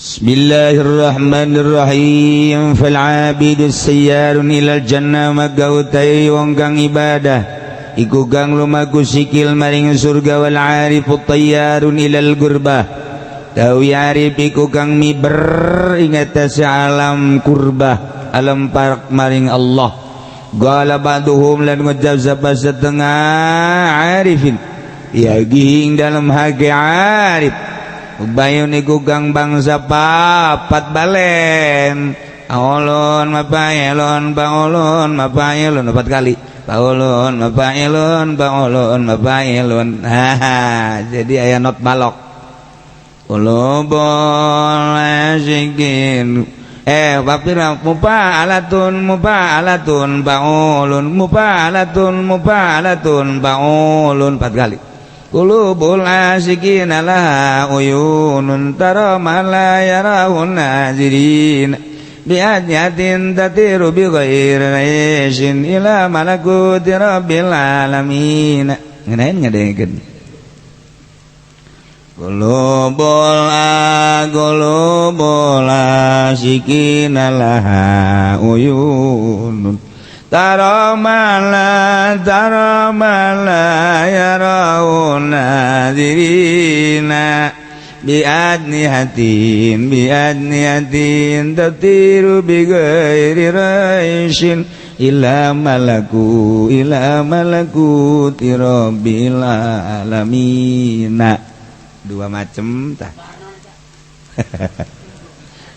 Bismillahirrahmanirrahim. Fal abidu sayyarun ilal jannah, maka utai wong kang ibadah iku kang lumaku sikil maring surga. Wal arifu tayyarun ilal gurbah, tawi arif iku kang miber ing atase alam kurbah, alam parak maring Allah. Qala ba'duhum, lan ngucap sapa setengah arifin ya ing dalam hake arif. Bayun iku kang bangsa papat balen, Aolon mapaelon baolon mapaelon, empat kali, baolon mapaelon baolon mapaelon. Haha, jadi aya not balok. Qulubul asikin bapira mufa'alatun mufa'alatun baulun mufa'alatun mufa'alatun baulun, empat kali. Qulubul asikin laha uyunun tara ma la yarahun nazirin biadyatin tatiru bi ghairi raishin ila malakuti rabbil alamin. Ngeunaheun ngadengekeun qulubul asikin laha uyunun tara ma la tara ma la yarawun nadirina biadnihatin biadnihatin tatiru bi ghairi raishin ila malakuti rabbil alamin. Dua macem tah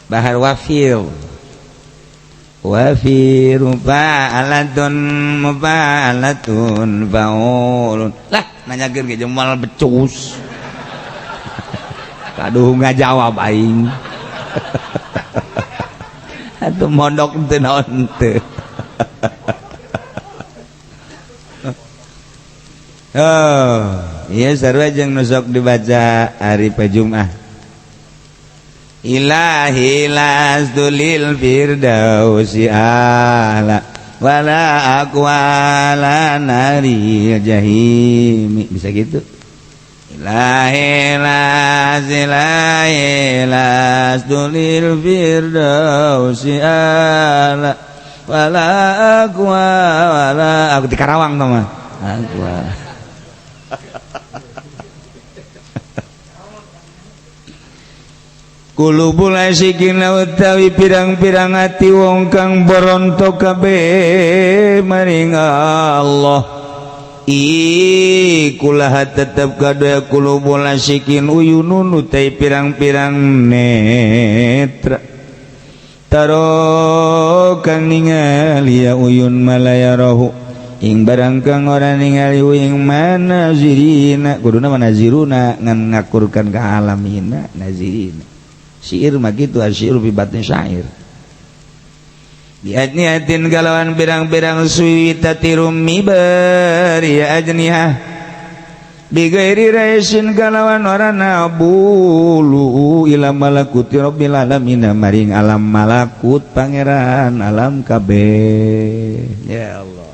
bahar wafil wafir mufa'alatun mufa'alatun faulun. Lah, nanyakeun ge moal becus. Aduh, ngajawab aing atuh mondok teu naon teu. Oh iya, sarua jeung nu sok dibaca ari Jum'ah. Ilahi lastu lil firdausi ahla wala aqwala nari jahimi. Bisa gitu. Ilahi las ilahi lastu lil firdausi ahla wala aqwa wala aku di Karawang tuh mah aqwa. Qulubul asikin utawi pirang-pirang ati wong kang boronto kabeh maring Allah ikulaha tetep kadaya qulubul asikin uyunun utai pirang-pirang netra taro kang ningali ya uyun malayarahu ing barang kang ora ningali ing manazirina, kuduna manaziruna ngan ngakurkan ka alamina nazirina. Syair mah kitu, syair fi batni syair. Biadniatin kalawan pirang-pirang suwi tatirum mibar ya ajnihah bighairi raisin kalawan ora nabulu ila malakuti rabbil alamin maring alam malakut pangeran alam kabeh. Ya Allah,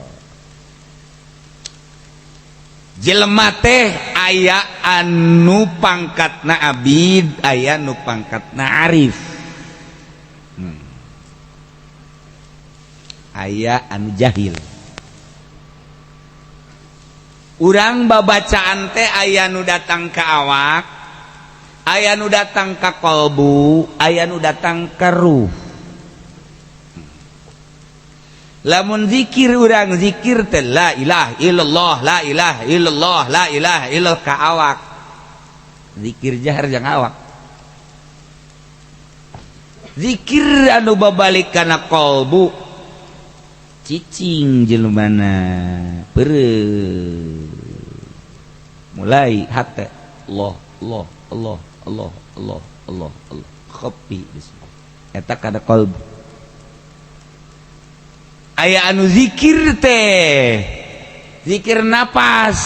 jelema teh aya anu pangkatna abid, aya nu pangkatna arif, Aya anu jahil. Urang babacaan teh aya nu datang ka awak, aya nu datang ka kolbu, aya nu datang ka ruh. Lamun zikir urang zikir teh la ilaha illallah la ilaha illallah la ilaha illallah ka awak. Zikir jahar jang awak. Zikir anu babalik kana kolbu cicing jelemana peureum mulai hate Allah Allah Allah Allah Allah Allah Allah khafi eta kana kolbu. Aya anu zikir teh zikir napas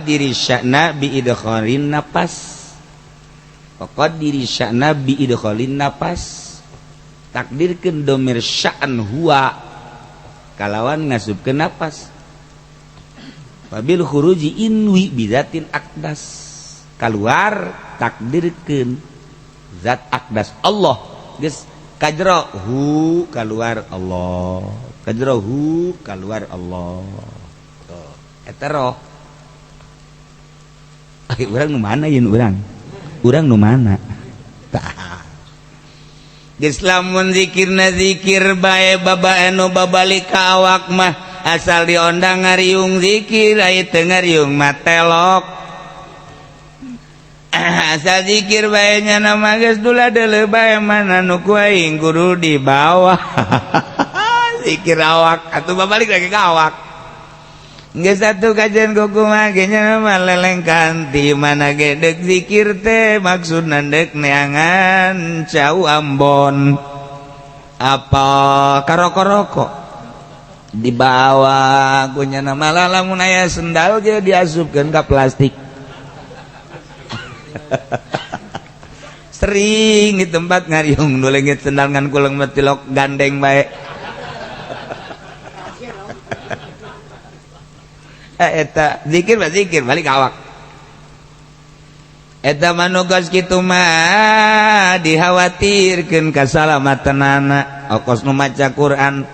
diri sya'na bi idkhalin napas, diri sya'na bi idkhalin napas, takdirkeun domir sya'an huwa kalawan ngasupkeun napas. Wabil khuruji inwi bidatin akdas, keluar takdirkeun Zat akdas Allah geus kajero hu keluar Allah, kajero hu keluar Allah. Tuh, eta roh. Ai urang nu mana yeun urang? Urang nu mana? Tah. Geus lamun zikirna zikir bae baba anu babalik ka awak mah asal diondang ngariung zikir, ai teu ngariung mah telok. Asal zikir bae nya nama geus dula deuleu bae mana nu ku aing kudu dibawa. Zikir awak atuh babalik lagi ka awak. Geus atuh kajian kumaha ge nya mah lelengkan ti mana ge deuk zikir teh maksudna deuk neangan cau Ambon apa karoko-roko dibawa ku nya nama lamun aya sendal ge diasupkeun ka plastik. Sering di tempat ngariung nu leungit sendal ngan kuleng mah tilok gandeng bae. Eta zikir mah zikir balik awak. Eta manugas kitu mah dikhawatirkeun kasalamatanana. Okos nu maca Quran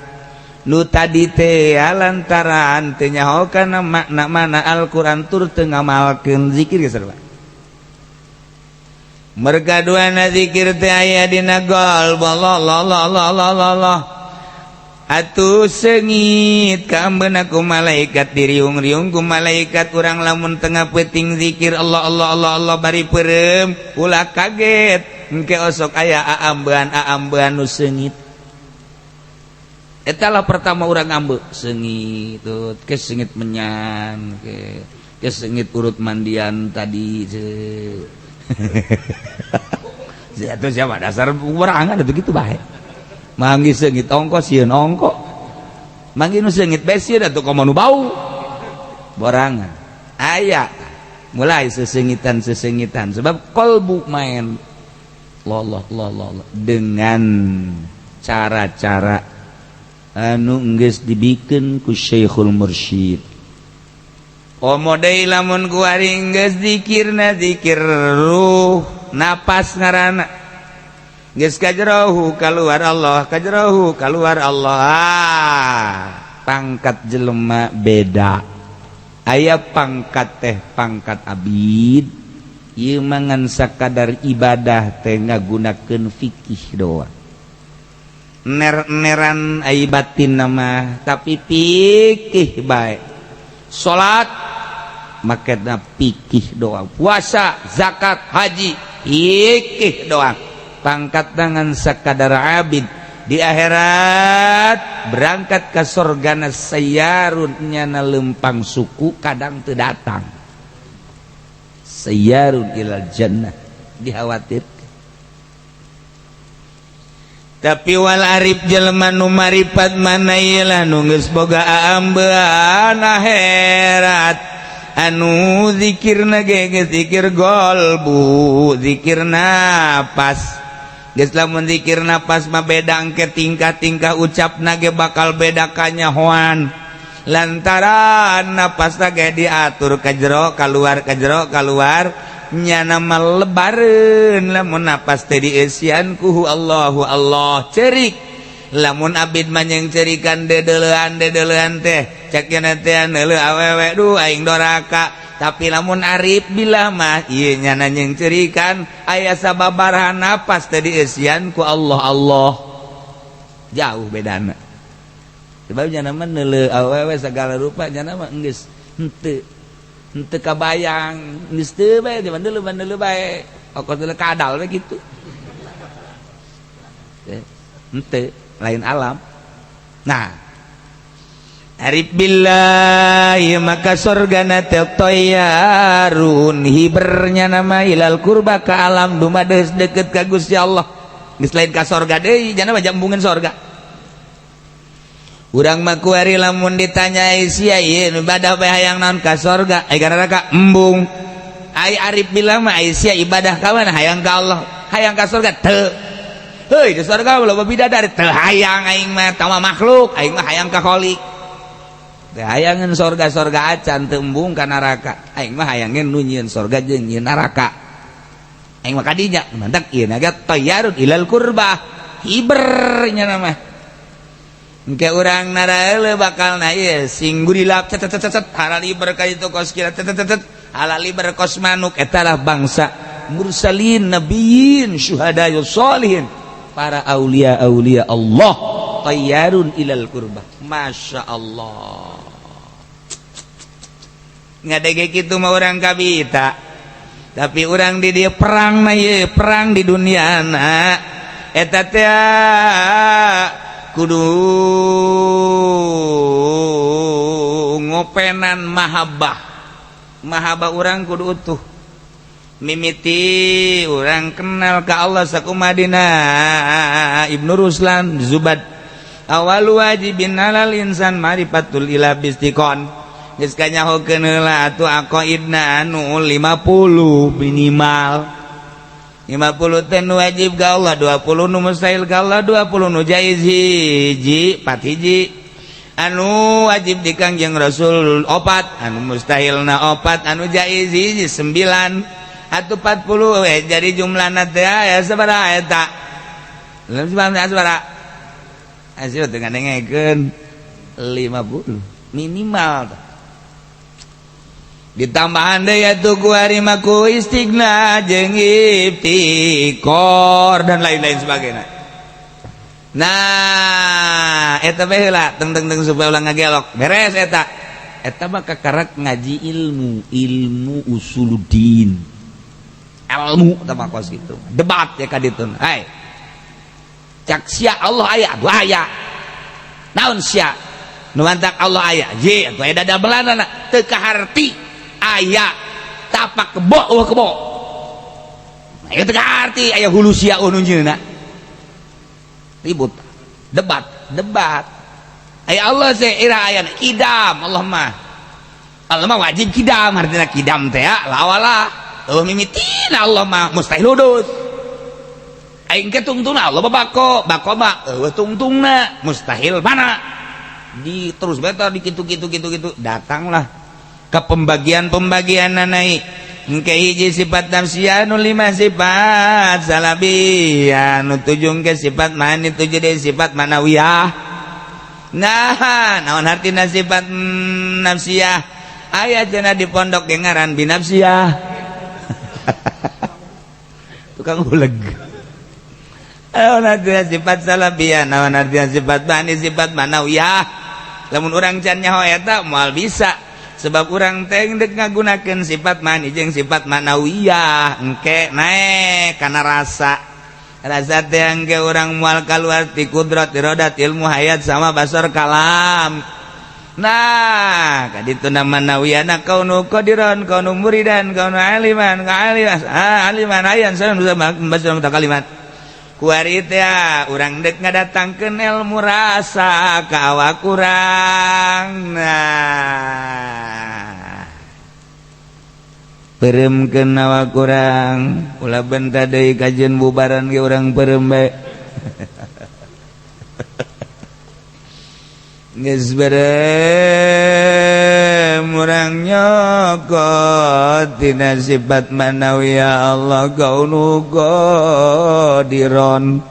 nu tadi teh lantaran teu nyaho kana makna mana Al-Qur'an tur teu ngamalkeun zikir geus sarua. Merga duana zikir teh aya dina qalb la la la la la la. Atuh sengit kaambeuna ku malaikat diriung-riung ku malaikat urang lamun tengah peuting zikir Allah Allah Allah Allah bari peureum ulah kaget engke osok aya aambean-aambean nu seungit. Eta lah pertama urang ambe seungit tut ke seungit menyan ke seungit urut mandian tadi. Atuh siapa dasar urangan atuh kitu bae. Manggi seungit ongko sieun ongko. Manggi nu seungit bae sieun atuh komo nu bau. Borangan. Aya mulai sesengitan-sesengitan sebab kolbu main Allah Allah Allah dengan cara-cara anu geus dibikeun ku Syekhul Mursyid. Komo deui lamun kuari geus zikirna zikir ruh napas ngaranna. Geus kajrohu kaluar Allah, kajrohu kaluar Allah. Pangkat jelema beda. Aya pangkat teh pangkat abid. Ieu mah ngan sakadar ibadah teh ngagunakeun fikih doang. Ner-neran ai batin mah tapi fikih bae. Salat maketna fikih doang. Puasa, zakat, haji fikih doang. Pangkat tangan sakadar abid di akhirat berangkat ke sorgana sayarun nyana lempang suku kadang teu datang. Sayarun ilal jannah dikhawatirkan. Tapi wal arif jelema nu maripat mana ieu lah nu geus boga aambean akhirat anu zikirna ge geus zikir golbu zikir napas. Geus lamun zikir napas mah beda engke tingkah-tingkah ucapna ge bakal beda kanyahoan lantaran napasna ge diatur ka jero kaluar ka jero kaluar nyana mah lebareun lamun napas teh dieusian ku Allahu Allah cerik. Lamun abid mah jeung cerikan dedeulean dedeulean teh cek nya teh neuleuh awewe duh aing doraka. Tapi lamun arif bila mah ieu nyana jeung cerikan aya sababaraha napas teh dieusian ku Allah Allah. Jauh bedana. Sebab nyana mah neuleuh awewe sagala rupa nyana mah geus henteu henteu kabayang geus teu bae deuleuh bae okos deuleuh kadal we kitu. Henteu lain alam. Nah, arif billahi maka sorgana teh toyarun hibernya nama ilal kurba ka alam dumades deket ka Gusti Allah. Geus lain ka sorga deui, jana mah jambungan sorga. Urang mah kuari lamun ditanyai sia ieu ibadah bae hayang naon ka sorga, ai ka neraka embung. Ai arif billah mah ai sia ibadah ka mana hayang ka Allah, hayang ka sorga teu. Heuy di sorga loba bidadari teu hayang aing mah tama makhluk, aing mah hayang ka Khalik. Teu hayangeun sorga-sorga acan teu embung ka neraka. Aing mah hayangin nu nyieun sorga jeung nyieun neraka. Aing mah kadinya mantak ieu naga tayyarun ilal qurbah hiber nya nama. Engke urang naraeuleuh bakal na ieu sing gurilap cet cet cet halaliber ka itu kos kira cet cet cet halaliber kos manuk eta lah bangsa mursalin nabiyyin syuhada sholihin para aulia aulia Allah tayyarun ilal qurbah. Masya Allah ngadege kitu mah urang kabita tapi urang di dia perang na ye perang di dunia na eta teh kudu ngopenan mahabbah mahabbah urang kudu utuh mimiti urang kenal ka Allah sakumadina Ibnu Ruslan Zubad awal wajibin alal insan marifatul ila bistiqon geus kanyahokeun heula atuh aqaidna anu 50 minimal 50 teh nu wajib ka Allah 20 nu mustahil ka Allah 20 nu jaiz hiji 4 hiji anu wajib di Kangjeng Rasul 4 anu mustahilna 4 anu jaiz hiji 9 atau 40 we jadi jumlahna teh aya sabaraha eta sabaraha hasil teu ngadengekeun 50 minimal ditambahan deui atuh ku ari mah ku istighna jeung iftikor dan lain-lain sebagainya. Nah eta bae heula teng teng teng supaya ulah ngagelok beres eta eta mah kakarak ngaji ilmu ilmu usuluddin ilmu tah kos kitu debat ya ka ditu hai cak sia Allah aya atuh aya naon sia nu mantak Allah aya ye atuh aya dadamelanana teu kaharti aya tapak kebo eueuh kebo nah ieu teu kaharti aya hulu sia nu nyeuna ribut debat debat aya Allah sih ira aya kidam Allah mah wajib kidam artinya kidam teh lawalah eueuh mimitina Allah mah mustahil hudus aing ke tungtungna Allah bako bako mah eueuh tungtungna mustahil mana di terus beta di kitu kitu kitu kitu datanglah ke pembagian-pembagian naik engke hiji sifat nafsiyah nu 5 sifat salabiyah nu 7 ke sifat mani 7 deui sifat manawiyah. Nah naon hartina sifat nafsiyah aya cenah di pondok ge ngaran binafsiyah tukang uleg naon artina sifat salabiyah naon artina sifat mani sifat manawiyah lamun urang can nyaho eta moal bisa sebab urang teh dek ngagunakeun sifat mani jeung sifat manawiyah engke naek kana rasa rasa teh engke urang moal kaluar ti kudrat iradat ilmu hayat sama basar kalam. Nah kaditu manawiyah kaunu qadiran kaunu muridan kaunu aliman ka aliman ayan sareng kalimat kuari teh urang dek ngadatangkeun ilmu rasa ka awak urang. Nah peureumkeun awak urang ulah benta deui kajeun bubaran ge urang peureum bae geus berem urang nyokot tina sifat manawiyah Allah kaunu qadiron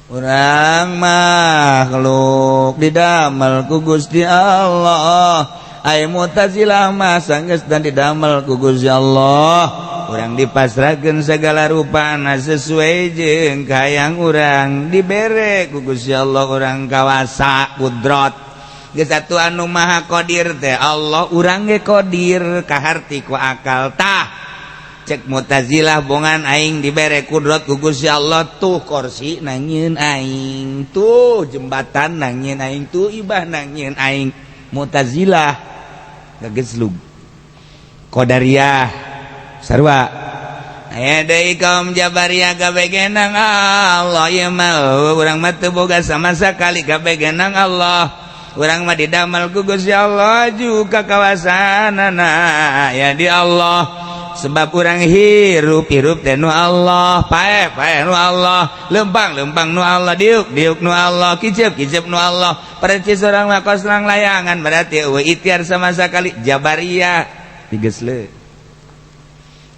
urang makhluk didamel ku Gusti Allah ai Mu'tazilah mah sanggeus dan didamel ku Gusti Allah urang dipasrahkeun segala rupana sesuai jeung kahayang urang dibere ku Gusti Allah urang kawasa kudrat geus atuh anu maha qadir teh Allah urang ge qadir kaharti ku akal tah cek Mu'tazilah bongan aing dibere kudrat ku Gusti Allah tuh kursi nangieun aing tuh jembatan nangieun aing tuh ibah nangieun aing Mu'tazilah gageslug Qadariyah sarua aya deui kaum Jabariyah kabegenang Allah ieu mah urang mah teu boga sama sakali kabegenang Allah urang mah didamel ku Gusti Allah juga kawasanana ya di Allah sebab urang hirup hirup teh nu Allah paeh paeh nu Allah lempang lempang nu Allah diuk diuk nu Allah kicep kicep nu Allah percis urang mah kos layangan berarti eueuh ikhtiar sama sakali Jabariyah digesle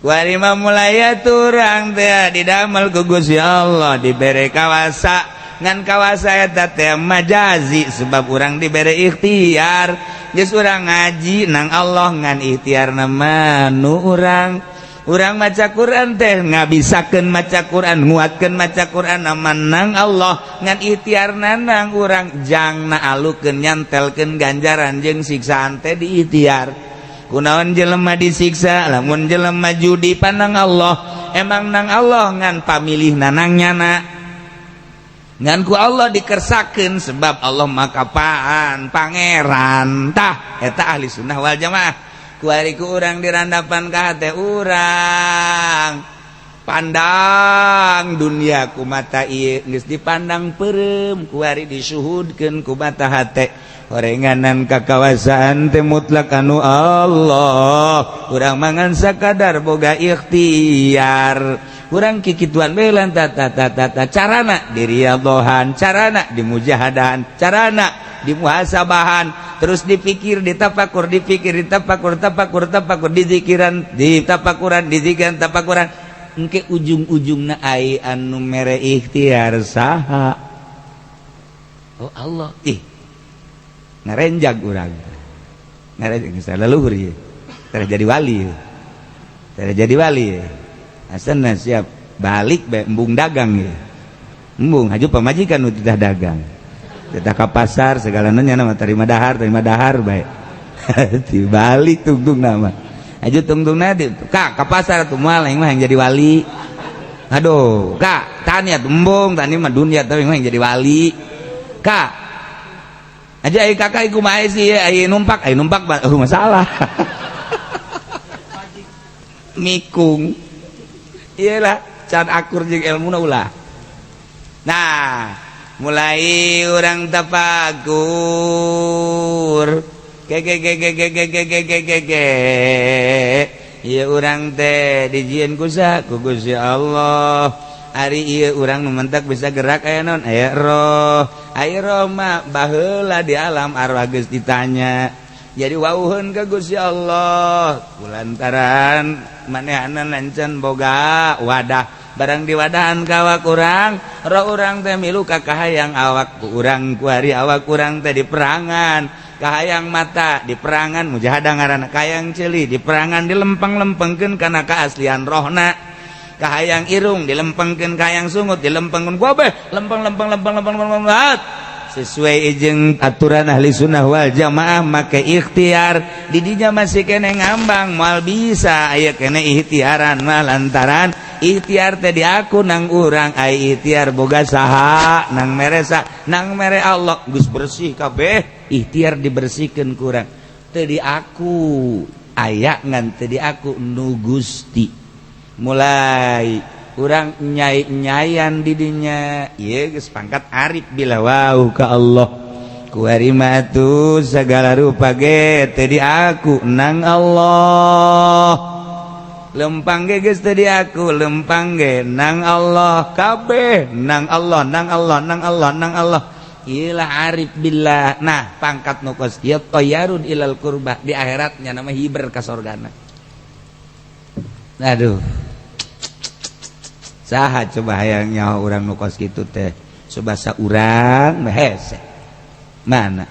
Kuari mah mulai urang teh didamel ku Gusti Allah dibere kawasa, ngan kawasa eta teh majazi sebab urang dibere ikhtiar. Geus urang ngaji nang Allah, ngan ikhtiarna mah nu urang. Urang maca Quran teh ngabisakeun maca Quran, nguatkeun maca Quran nama nang Allah, ngan ikhtiarna nang urang jangna alukeun nyantelkeun ganjaran jeung siksaan teh di ikhtiar. Kunaon jelema disiksa? Lamun jelema judi panang Allah, emang nang Allah, ngan pamilih nanang nyana, ngan ku Allah dikersakeun sebab Allah maka paan pangeran. Tah eta ahli sunnah wal jamaah. Kuari ku urang dirandapan ka hate urang, pandang dunia ku mata ieu geus dipandang peureum, kuari disuhudkeun ku mata hate. Horenganan kakawasaan teh mutlak anu Allah, urang mangan sakadar boga ikhtiar. Urang kikituan belan tata tata tata, carana diriadhohan, carana dimujahadahan, carana dimuhasabahan, terus dipikir, ditapakur, dipikir, ditapakur, tapakur, tapakur, dizikiran, ditapakuran, dizikiran, tapakuran, engke ujung-ujungna ai anu mere ikhtiar saha? Oh, Allah. Ih, ngarenjag urang, ngarenjag leluhur ieu. Teh jadi wali, teh jadi wali asana siap balik bae embung dagang ya, embung haju pamajikan nu titah dagang, titah ka pasar segala nanya nama, terima dahar, terima dahar bae. Dibalik tungtung nama haju tungtung na kak ka pasar tuh, moal aing mah yang jadi wali. Aduh kak, tanya embung tani mah dunia, tapi mah yang jadi wali kak aja. Ai kakak iku mah sih, ai numpak, ai numpak oh, masalah mikung iyalah, can akur jeung ilmu ulah. Nah, mulai urang tapakur ke ke ke ke ke ke ke ke ke ke ke. Ieu urang teh dijieun ku saha? Ku Gusti Allah. Ari ieu urang nu mentak bisa gerak aya naon? Aya roh. Aya roh mah baheula di alam arwah geus ditanya. Jadi wauheun ka Gusti Allah kulantaran manehna lancan boga wadah, barang diwadahan ka awak urang, roh urang teh milu ka kahayang awak ku urang. Kuari awak urang teh diperangan, kahayang mata diperangan, mujahadah ngaranna, kahayang ceuli diperangan, dilempeng-lempengkeun kana keaslian rohna, kahayang irung dilempengkeun, kahayang sungut dilempengkeun, kabeh lempeng lempeng lempeng lempeng lempeng, lempeng sesuai jeung aturan ahli sunnah wal jamaah. Make ikhtiar didinya masih kene ngambang, moal bisa aya kene ikhtiaran mah, lantaran ikhtiar teh diaku nang urang. Ai ikhtiar boga saha? Nang mere saha? Nang mere Allah. Geus bersih kabeh, ikhtiar dibersihkeun kurang teu diaku aya, ngan teu diaku nu Gusti. Mulai urang nyai-nyayan didinya, ieu geus pangkat arif bila wau ka Allah. Kuari mah atuh segala rupa ge teu diaku nang Allah, lempang ge geus teu diaku, lempang ge nang Allah, kabeh nang Allah, nang Allah, nang Allah, nang Allah. Ilah arif billah. Nah, pangkat nu kos ieu toyarun ilal qurbah, di akhiratnya nama hiber ka sorgana. Aduh, saha coba hayang nyaho urang nu kos kitu teh? Coba saurang mah hese mana.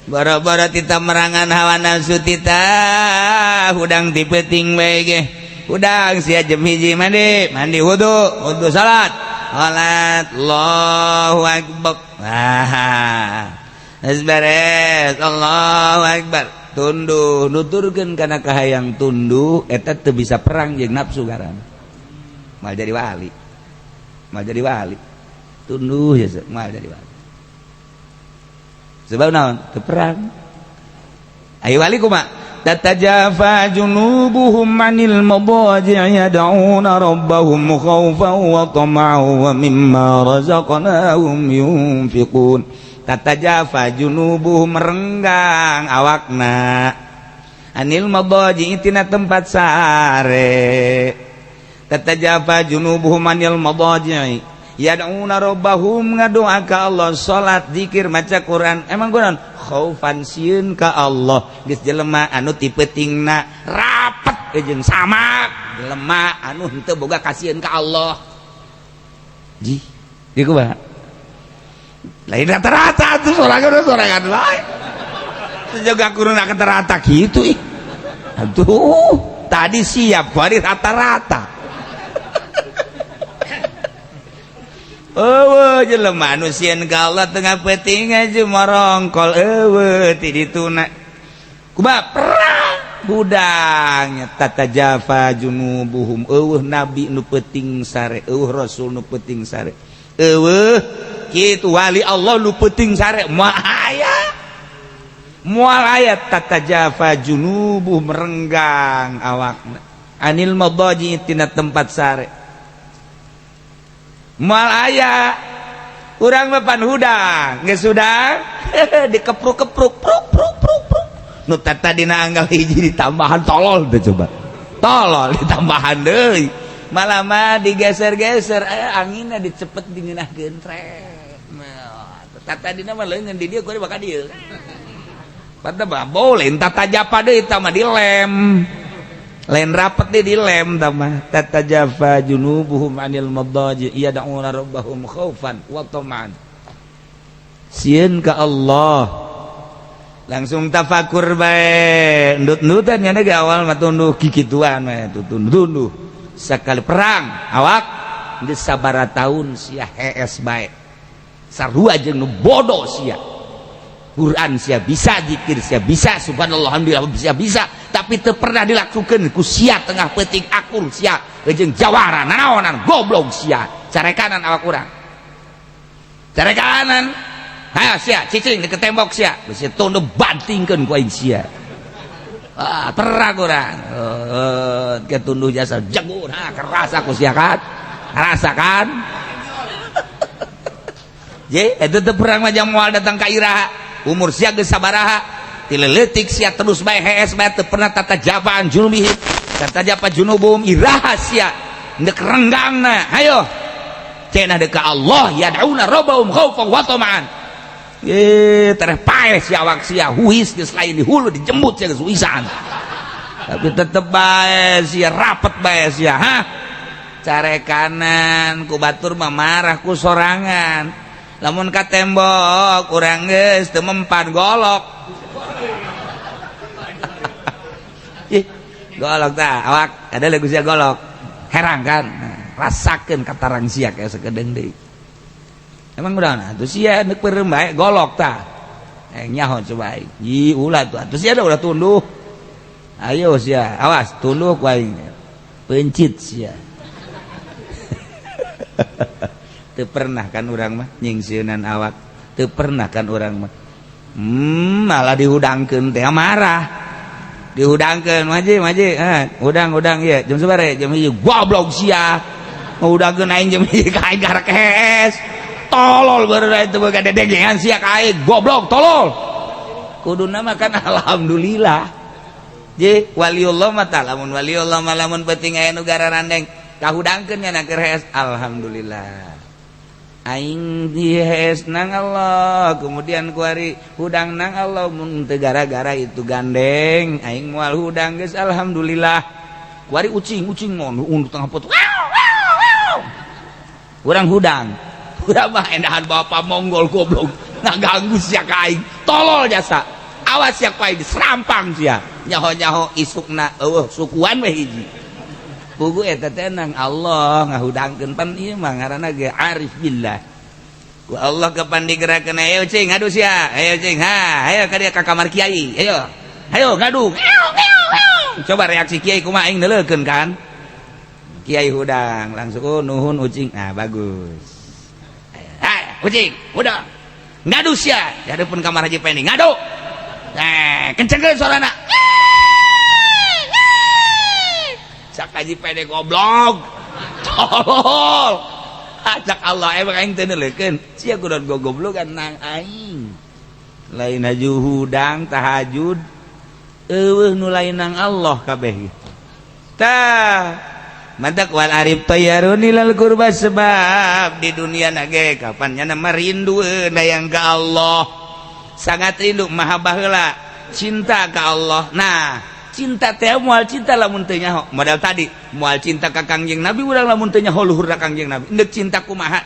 Boro-boro tita merangan hawa nafsu, tita hudang ti peuting bae ge hudang sia. Jam 1 mandi, mandi, wudu, wudu, salat, salat, Allahu akbar. Ah, geus beres, Allahu akbar, tunduh, nuturkeun kana kahayang, tunduh. Eta teu bisa perang jeung nafsu garan, moal jadi wali, moal jadi wali. Tunduh ya, moal jadi wali. Sebab naon? Teu perang. Ayo, wali kumaha? Tatajafa junubuhum 'anil madaji'i yad'una rabbahum khaufan wa tama'an wa mimma razaqnahum yunfiqun. Tatajafa junubuhum, merenggang awakna, anil madaji'i, tina tempat sare. Tatajafa junubuhum anil madaji'i. Yad'una rabbahum ngadoa ka Allah, salat, zikir, maca Quran. Emang kunaon? Khaufan sieun ka Allah. Geus jelema anu ti peutingna rapet jeung samak, jelema anu henteu boga kasieun ka Allah. Ji, di kumaha? Lain rata-rata tuh sorangan lain. Jaga kuruna rata gitu ih. Aduh, tadi siap kuari rata-rata. Eueuh jelema anu sieun ka Allah tengah peuting aja marongkol eueuh ti dituna. Kumaha perang budangnya tatajafa junubuhum eueuh nabi nu peuting sare, eueuh rasul nu peuting sare. Eueuh kitu wali Allah nu peuting sare moal aya. Moal aya tatajafa junubuhum merenggang awakna anil madaji tina tempat sare. Moal aya urang mah pan hudang geus hudang dikepruk-kepruk pruk pruk pruk pruk nu tadina anggal hiji ditambahan tolol teh coba tolol ditambahan deui malah mah digeser-geser anginna dicepet dingeunahkeun trek tadina mah leungeun di dieu kuari bakal dieu padahal mah boleh tata japa deui tah mah dilem lain rapet deh dilem tamah tatajafa junubuhum anil madaji yad'una rabbahum khaufan wa tama'an sieun ka Allah langsung tafakur bae ndut-ndutan nya ge awal mah tunduh kikituan we tunduh sakali perang awak geus sabaraha taun sia hees bae sarua jeung nu bodoh sia Quran sia bisa, zikir sia bisa, subhanallah alhamdulillah sia bisa, tapi teu pernah dilakukan ku sia tengah peuting akur sia jeung jawara nanaonan goblok sia carekanan awak urang carekanan ha sia cicing deket tembok sia bisi tunduh bantingkeun ku aing sia ah perang urang ke tunduh jasa jago ha keras aku sia kan rasakan je eta teu perang mah moal datang ka iraha umur sia geus sabaraha ti leutik sia terus bae hees bae teu pernah tata jabaan junubihim tata japa junubum iraha sia ndek renggangna hayo cenah deuk ka Allah yad'una rabbahum khaufan wa tama'an ye tereh paeh sia awak sia huis geus lain di hulu dijembut sia geus huisan tapi tetep bae sia rapet bae sia ha carekanan ku batur mah marah ku sorangan lamun ka tembok urang geus teu mempan golok ih golok tah awak ada lagu sia golok herang kan rasakeun katarang sia kayak sakedeung deui emang udah atuh sia neuk peureum bae golok tah nyaho coba aing ji ulah tuh atuh sia ulah tunduh ayo sia awas tunduh ku aing pencit sia teu pernah kan urang mah nyingsieunan awak teu pernah kan urang mah malah dihudangkeun teh marah dihudangkeun maji maji hudang-hudang ieu jam sabaraha jam 1 goblok sia ngahudangkeun aing jam 1 ka aing karek hees tolol baru itu boga dedegean sia ka aing goblok tolol kuduna mah kan alhamdulillah je waliullah mah tah lamun waliullah mah lamun penting aya nu gararandeng kahudangkeun nya keur hees alhamdulillah aing dihes nang Allah kemudian kuari hudang nang Allah mun teu gara-gara itu gandeng aing moal hudang geus alhamdulillah kuari ucing-ucing mun tengah pot urang hudang urang mah endahan bapak Mongol goblok ngaganggu sia ka aing tolol jasa awas sia ku aing diserampang sia nyaho-nyaho isukna eueuh sukuan we hiji pugu eta teh nang Allah ngahudangkeun pan ieu mah ngaranna ge arif billah ku Allah kapan digerakkeun ayo cing ngadu sia ayo cing ha ayo ka dieu ka kamar kiai ayo ayo ngadu coba reaksi kiai kumaha aing neuleukeun kan kiai hudang langsung oh nuhun ucing nah bagus ha ucing hudang ngadu sia di hadapan kamar Haji Pendi ngadu kencengkeun suarana cak Haji Pede goblok tolol acak Allah emang aing teu neuleukeun sia kudu gogoblogan nang aing lain haju hudang tahajud eueuh nu lain nang Allah kabeh tah Mantak wal arif tayyarun ilal qurba, sebab di dunia nage kapan nya mah rindu dayang ka Allah, sangat rindu, maha baheula cinta ka Allah. Nah, cinta teh moal cinta lamun teu nyaho. Modal tadi moal cinta ka Kangjeng Nabi urang lamun teu nyaho luhurna Kangjeng Nabi. Endek cinta kumaha?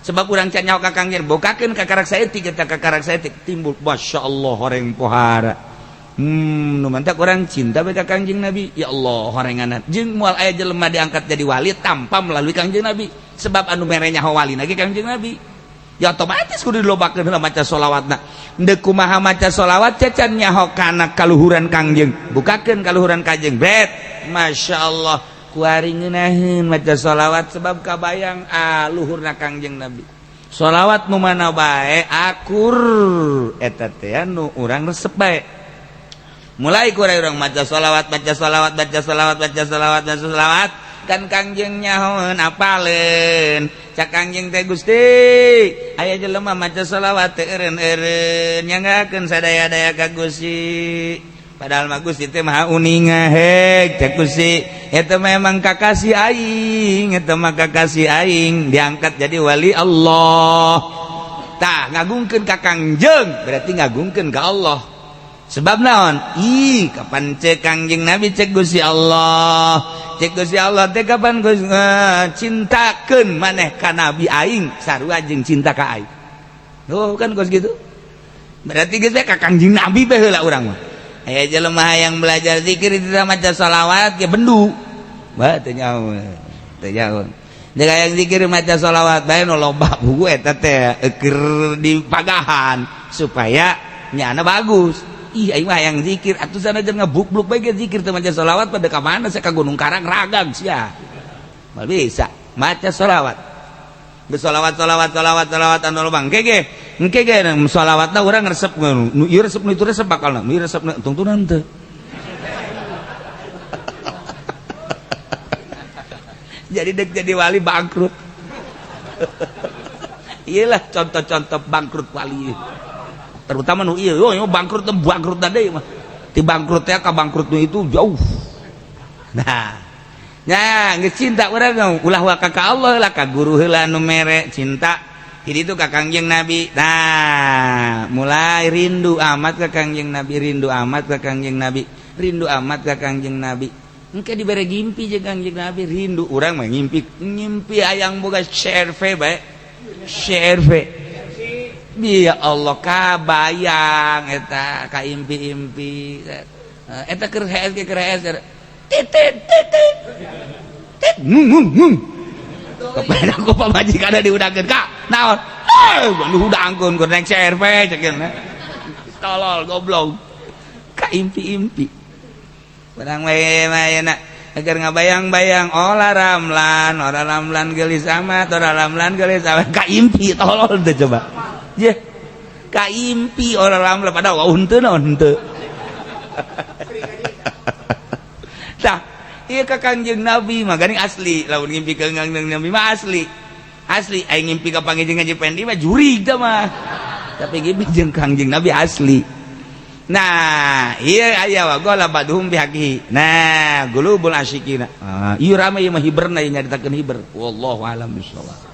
Sebab urang can nyaho ka Kangjeng, bokakeun ka karak saeutik eta, ka karak saeutik timbul, Masya Allah, horeng pohara. Nu mantak urang cinta bae ka Kangjeng Nabi. Ya Allah, horenganan. Jeung moal aya jelema diangkat jadi wali tanpa melalui Kangjeng Nabi. Sebab anu mere nyaho wali lagi Kangjeng Nabi. Ya otomatis kudu dilobakeun heula maca sholawatna. Endek kumaha maca sholawat cacan nyaho kana kaluhuran Kangjeng. Bukakeun kaluhuran Kangjeng. Bet, Masya Allah, kuari ngeunaheun maca sholawat sebab kabayang luhurna Kangjeng Nabi. Sholawat nu mana bae akur eta teh nu urang resep bae. Mulai kurang urang maca sholawat, baca sholawat, baca sholawat, baca sholawat, baca sholawat, kan Kangjeng nyahoeun, apaleun. Cak Kangjeng teh, "Gusti, aya jelema maca sholawat teu eureun-eureun, nyanggakeun sadaya-daya ka Gusti." Padahal mah Gusti teh maha uninga. Hek, cak Gusti, eta memang kakasih aing, eta mah kakasih aing, diangkat jadi wali Allah. Tah, ngagungkeun ka Kangjeng berarti ngagungkeun ka Allah. Sebab naon? Ih, kapan cek Kangjeng Nabi, cek Gusti Allah, cek Gusti Allah teh, kapan Gusti cintakeun maneh ka Nabi aing sarua jeung cinta ka aing. Oh, kan geus gitu. Berarti geus ka Kangjeng Nabi bae heula urang mah. Aya jelema yang belajar zikir tidak maca sholawat ge bendu. Bah, teu nyaho. Teu nyaho. Jeung yang zikir maca sholawat bae, nu loba buku eta teh keur dipagahan supaya nyana bagus. Ih, aing mah yang zikir atuh sana jeung ngebukluk bae ge zikir teu maca sholawat, pada ka mana sia? Ka Gunung Karang ragang sia. Moal bisa maca sholawat. Bersolawat, solawat, solawat, solawat anu loba. Engke ge, engke ge solawatna urang resep nu ieu, resep nu itu, resep bakalna nu ieu, resep nu tungtunan teu. Jadi dek jadi wali bangkrut. Iyalah, contoh-contoh bangkrut wali, terutama nu ieu, oh, bangkrut, bangkrut deui mah ti bangkrut teh ka bangkrut nu itu jauh. Nah nya, geus cinta urang ulah waka ka Allah lah, ka guru heula nu mere cinta. Jadi itu ka Kangjeng Nabi. Nah, mulai rindu amat ka Kangjeng Nabi, rindu amat ka Kangjeng Nabi, rindu amat ka Kangjeng Nabi. Engke dibere ngimpi jeung Kangjeng Nabi, rindu urang mah ngimpi, ngimpi hayang boga CRV bae. CRV. Ya Allah, kabayang eta ka impi-impi eta keur HS, keur HS, titit titit tit ngung ngung ngung, kepada ku pamajikan diudangkeun ka naon, eh, nu hudangkeun keur naik CRV, cek. Tolol, goblok, ka impi-impi urang we mah ayeuna agar ngabayang-bayang Olla Ramlan, Olla Ramlan gelis amat, Olla Ramlan gelis amat, ka impi, tolol teh coba. Ye, ka impi Olla Ramlan, padahal wah henteu naon henteu. Tah, ieu ka Kangjeng Nabi mah geuning asli, lamun ngimpi ka Kangjeng Nabi mah asli. Asli aing ngimpi ka Pangjeng Haji Pendi mah jurig teh mah. Tapi ngimpi jeung Kangjeng Nabi asli. Nah, iya aya wa gola badhum bihaqihi. Nah, gulubul asyikina. Ah, ieu rame ieu mah hiberna, ieu nyaritakeun hiber. Wallahu alam bisawab.